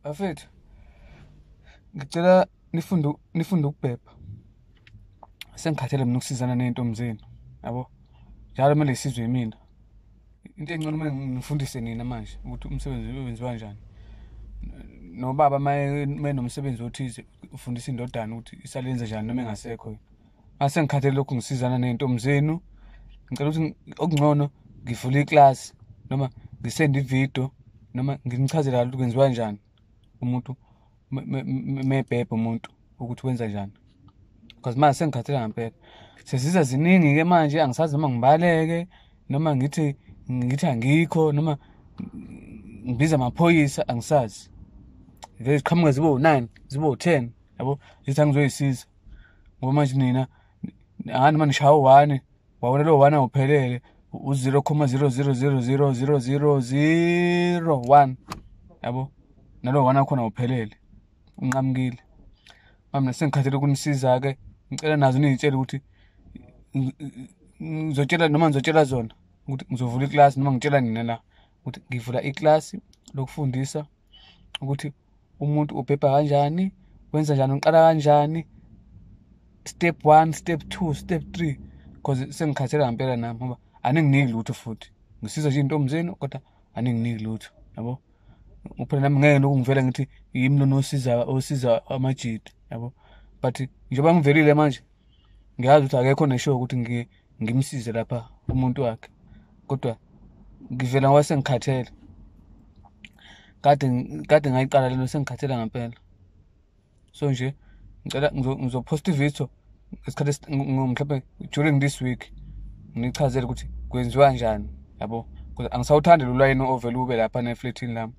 Bafethu, ngicela nifunde ukubhebha. Sengikhathele mina ukusizana ney'ntombi zenu, yabo. Njalo kumele y'sizwe yimina. Into engcono kumele ngifundise nina manje ukuthi umsebenzi wenziwa kanjani. Nobaba uma enomsebenzi othize ufundisa indodana ukuthi isale yenze njani noma engasekho yena. Mase ngikhathele lokhu ngisizana ney'ntombi zenu. Ngicela ukuthi okungcono ngivule iklasi noma ngisende ividiyo noma nginichazele kahle ukuthi kwenziwa kanjani umuntu mebhebha umuntu ukuthi wenza njani. Because manje sengikhathele ngempela. Seziza ziningi-ke manje, angisazi noma ngibaleke noma ngithi angikho noma ngibize amaphoyisa, angisazi. Vele ziqhamuka zibe u-9, zibe u-10, yabo, zithi angizoyisiza. Ngoba manje nina angani noma nishaya u-1, wawona lo 1 awuphelele, u-0,000000001, yabo, nalo 1 akhona awuphelele, unqamukile. Manje mina sengikhathele ukunisiza-ke, ngicela nazo niy'tshele ukuthi ngizotshela noma ngizotshela zona ukuthi ngizovula iklasi noma ngitshela nina la ukuthi ngivula iklasi lokufundisa ukuthi umuntu ubhebha kanjani, wenza njani, uqala kanjani, step 1, step 2, step 3, because sengikhathele ngempela nami ngoba aninginiki lutho futhi. Ngisiza nje iy'ntombi zenu kodwa aninginiki lutho, yabo. Phela nami ngeke lokhu ngivele ngithi yimi lona osiza amajita, yabo. But njengoba ngivelile manje ngiyazi ukuthi akekho oneshow ukuthi ngimsize lapha umuntu wakhe, kodwa ngivela ngoba sengikhathele. Kade ngayiqala lento, sengikhathele ngempela. So nje ngicela ngizophosta ividiyo ngesikhathi mhlawumbe during this week, ngichazele ukuthi kwenziwa kanjani, yabo. Angisawuthandi lo layini ovele ube lapha nefletini lami,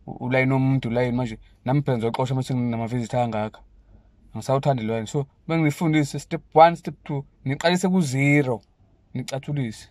ulayini omude, ulayini manje nami phela ngizoxosha mase nginama-visitor angaka. Angisawuthandi lo layini, so bengifundise step 1, step 2, niqalise ku-0, nicathulise.